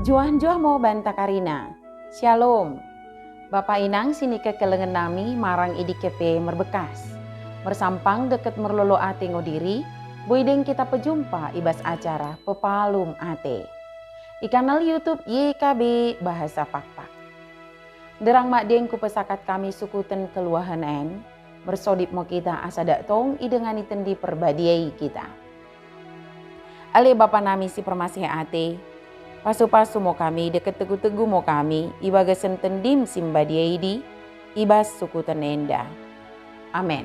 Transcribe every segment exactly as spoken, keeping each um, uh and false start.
Njuah-njuah mo banta karina. Syalom. Bapa inang sinikekelengen nami marang i dike pe merbekkas. Mersampang dekket merlolo ate ngo diri, boi deng kita pejumpa i bas acara Pepalum Ate. I kanal YouTube Y K B Bahasa Pakpak. Nderrang madeng kupesakat kami sukuten keluahen en, mersodip mo kita asa dak tong idengani Tendi Perbadia i kita. Ale Bapa nami si permaseh ate, pasu-pasu mo kami dekket tegu-tegu mo kami i bagasen Tendim si mbadia idi, i bas sukuten enda. Amen.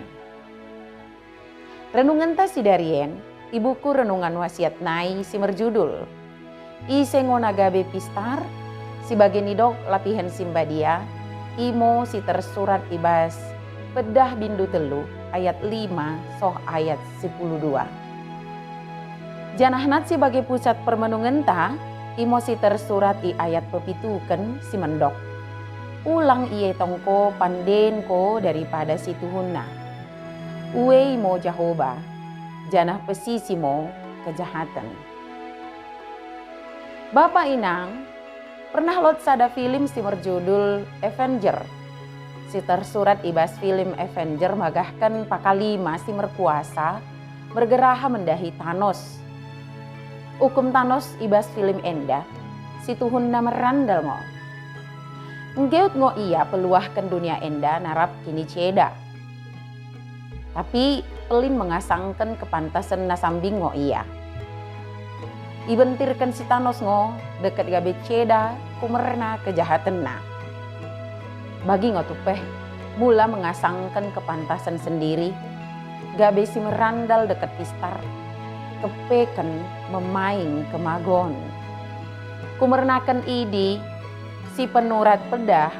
Renungenta sidarien i buku Renungan Wasiat nai si merjudul, Ise ngo na gabe pistar? Si bage nidok lapihen si mbadia, imo si tersurat i bas Peddah bindu tellu ayat lima soh ayat sipuluh dua. Janah nat si bage pusat permenungenta, imo si tersurat i ayat pepituken si mendok, Ulang ietong ko panden ko daripada situhunna. Uei mo Jahoba, janah pesisi mo kejahaten. Bapa inang, pernah lot sada film si merjudul Avenger. Si tersurat i bas film Avenger magahken pakalima si merkuasa mergeraha mendahi Thanos. Ukum Thanos i bas film enda, situhunna merandal ngo. Nggeut ngo ia peluahken dunia enda narap kiniceda. Tapi pellin mengasangken kepantasenna sambing ngo ia. Ibentirken si Thanos ngo dekket gabe ceda kumerna kejahatenna. Bagi ngo tuppeh, mula mengasangken kepantasen sendiri, gabe si merandal dekket pistar, keppeken memaing kemagon. Kumernaken idi, si penurat peddah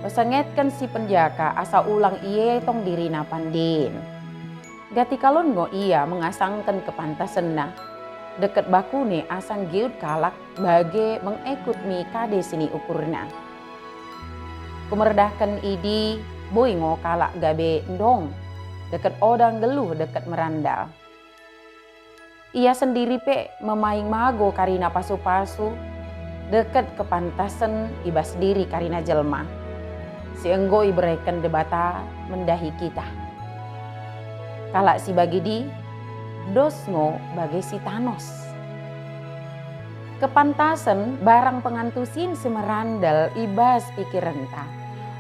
pesengetken si penjaka asa ulang ietong dirina panden. Gati kalon ngo ia mengasangken kepantasenna, dekket bakune asa nggeut kalak bage mengekut mi kade sini ukurna. Kumerdaken idi boi ngo kalak gabe ndong, dekket oda nggeluh dekket merandal. Ia sendiri pe memaing mago karina pasu-pasu dekket kepantasen i bas diri karina jelma si enggo ibereken Debata mendahi kita. Kalak si bagidi, dos ngo bage si Thanos. Kepantasen barang pengantusin si merandal i bas pikirenta,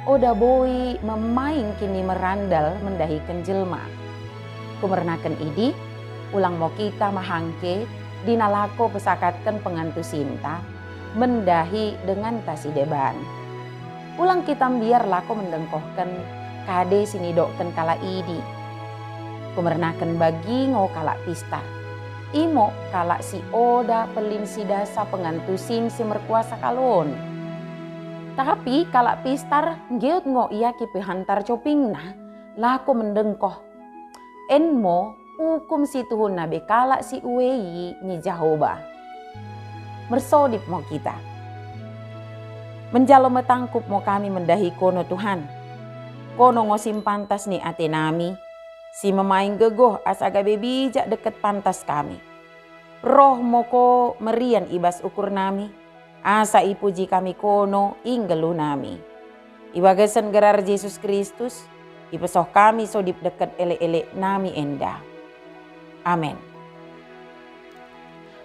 oda boi memaing kinimerandal mendahiken jelma. Kumernaken idi, ulang mo kita mahangke, dina lako pesakatken pengantusinta mendahi denganta sideban. Ulang kita mbiar lako mendengkohken kade sinidokken kalak idi. Kumernaken bagi ngo kalak pistar. Imo kalak si oda pellin sidasa pengantusin si merkuasa kalon. Tapi kalak pistar nggeut ngo ia kipehantar copingna lako mendengkoh. En mo ukum situhunna be kalak si uei mi Jahoba. Mersodip mo kita. Menjalo metangkup mo kami mendahi kono Tuhan. Kono ngo si mpantas ni ate nami, si memaing gegoh asa gabe bijak dekket pantas kami. Roh mo ko merian i bas ukur nami, asa ipuji kami kono i nggeluh nami. I bagasen gerar Jesus Kristus, ipesoh kami sodip dekket elek-elek nami enda. Amen.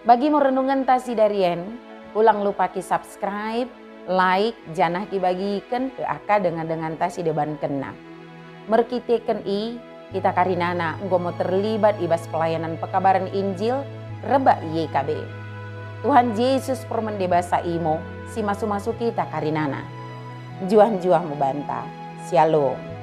Bagi mo renungenta sidarien, ulang lupa ki-subscribe, like, janah kibagiken ke akka dengan-denganta sidebankenna. Merkiteken i, kita karinana enggo mo terlibat i bas pelayanan pekabaran Injil rebbak Y K B. Tuhan Jesus permende basa imo si masu-masu kita karinana. Njuah-njuah mo banta. Syalom.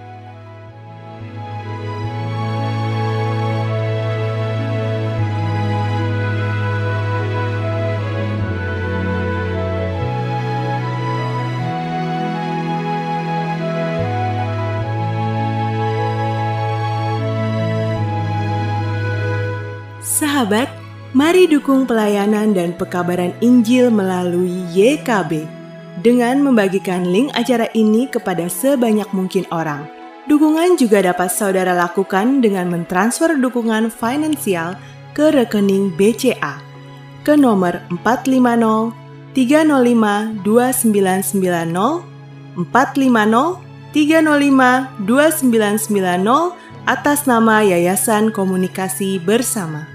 Sahabat, mari dukung pelayanan dan pekabaran Injil melalui Y K B dengan membagikan link acara ini kepada sebanyak mungkin orang. Dukungan juga dapat saudara lakukan dengan mentransfer dukungan finansial ke rekening B C A, ke nomor empat lima nol tiga nol lima dua sembilan sembilan nol, empat lima nol tiga nol lima dua sembilan sembilan nol, atas nama Yayasan Komunikasi Bersama.